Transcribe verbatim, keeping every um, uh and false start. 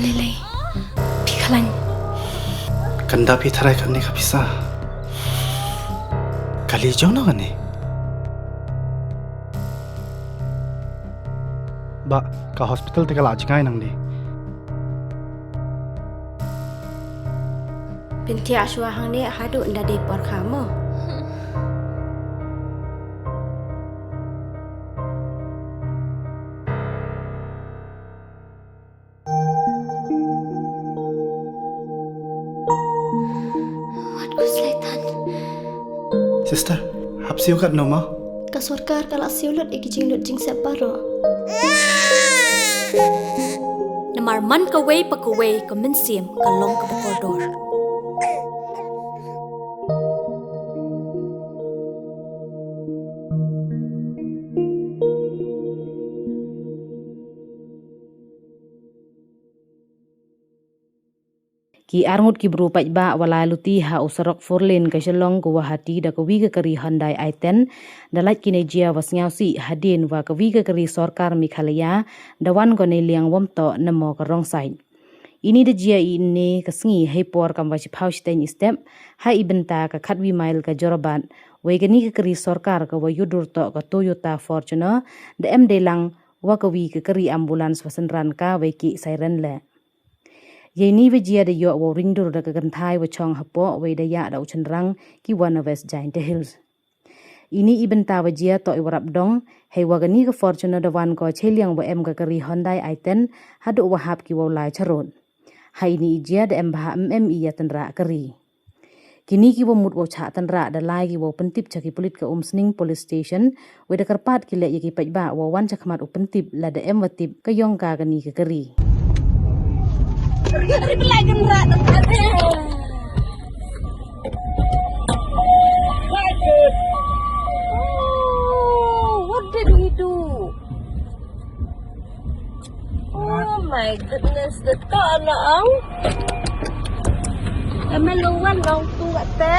Lei lei. Phi khlaiñ. Kanda phi tharai kane ka pisa. Kali jong no kane. Ba, ka hospital te ka la jngai nang di. Pynthiah shuwa hangne haduh nda dei por kha mo. Wat ku slaitan. Sister, hap siew kat no ma? Ka sorkar ka la siew lut i ki jinglut jingsep baroh. Namar man kawei pa kawei ka mynsiem ka long kaba kordor. Ki arngut ki bru paidbah wa lai luti ha u sarok four lane ka Shillong Guwahati da kawi ka kari Hyundai i ten, da lait ki neijia wa sngewsih hadien wa kawi ka kari sorkar Meghalaya da wan ko neiliang wom toh namo ka wrong side. Ini da jia i ynne ka sngi hei por kam wa chiphaw shiteng i step, ha i bynta ka khatwi mile ka Jorabat, wei kani ka kari sorkar ka wa yudur toh ka Toyota Fortuner, da em dei lang wa kawi ka kari ambulance wa synran ka wei ki siren le. Yei ni wa jia da yoh wow ringdur da ka kynthai wa chong hapoh wei da yah da u chynrang ki wa na West Jaintia Hills. Ini i bynta wa jia toh i wa rap dong, hei wa kani ka Fortuner da wan ko cheliang wa em ka kari Hyundai i ten, haduh wa hap ki wow lai charud. Ha ini i jia da em bha em em i ya tynrah kari. Kini ki wa mut wow chah tynrah da lai ki wow pyntip cha ki pulit ka Umsning Police Station, wei da kyrpad ki leh ya ki paidbah wow wan chakhmat u pyntip lada em wa tip ka yong ka kani ka kari. Oh, what did he do? Oh my goodness, the thought na ang. Em lawan long tu kat te.